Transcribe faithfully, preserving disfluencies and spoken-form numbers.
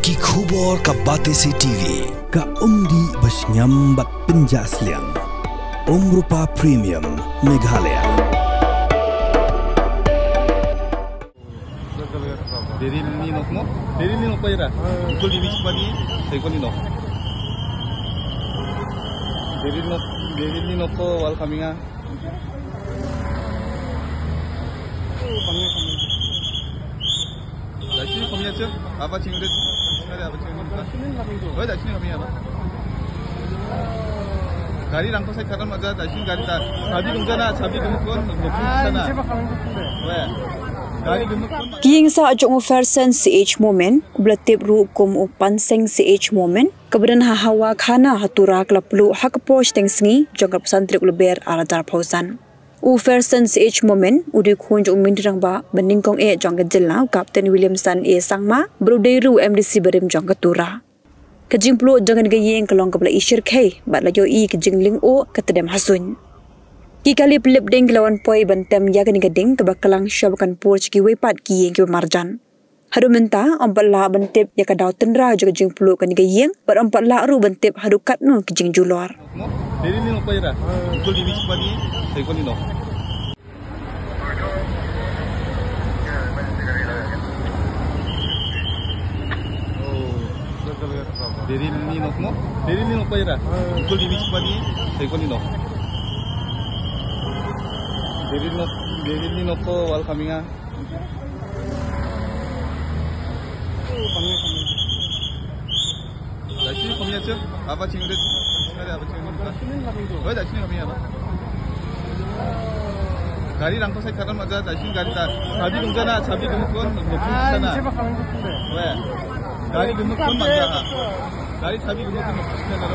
Ki khubor ka Batesi T V. Ka umdih ba shngiam bad pynjah sliang. Umrupa Premium Meghalaya. Deri ni nok mo? Deri ni nok pa ira? Kul di bisi padi, saya kul ni nok. Deri nok, deri ni nok ko wal kaminga. Dashi kami aja, apa cingrit? Ada apa cingrit? Oh, dashi kami apa? Gari rangko sai karan maja, dashi gari ta. Sabi dungja na, sabi dungkon, dungkon sana. Weh. Gari dungkon. Ki ïing sah jong u Fersen C H Momin, u ba la tip ruh kum u Panseng C H Momin, kaba don ha Hawa Khana ha Tura ka la pluh ha ka por shiteng sngi jong ka arphew san tarik u Lber arhajar arphew san. U Fersen C H Momin u dei u khun jong u Myntri Rangbah ba nyngkong eh jong ka jylla u Captain Williamson A Sangma, bad u dei ruh u M D C barim jong ka Tura. Ka jingpluh jong kane ka ïing ka long kaba la ishyrkhei bad la ïohi ka jinglyngngoh ka tdem ha suiñ. Ki kali pynlip ding ki la wan poi ban tem ïa kane ka ding kaba klang shuwa ba kan pur sha kiwei pat ki ïing kiba marjan. Haduh mynta ym pat lah ban tip ïa ka daw tynrai jong ka jingpluh kane ka ïing bad ym pat lah ruh ban tip haduh katno ki jingjulor. Deri ni nok pa ira? Kul di bisi padi, saya kul ni nok. Deri ni nok mo? Deri ni nok pa ira? Kul di bisi padi, saya kul ni nok. Deri nok, deri ni nok ko wal kaminga. Dashi kami aja, apa cingrit? Ada apa cingrit? Oh, dashi kami apa? Gari rangko sai karan maja, dashi gari ta. Sabi dungja na, sabi dungkon, dungkon sana. Weh. Gari dungkon maja. Gari sabi dungkon, dungkon sana.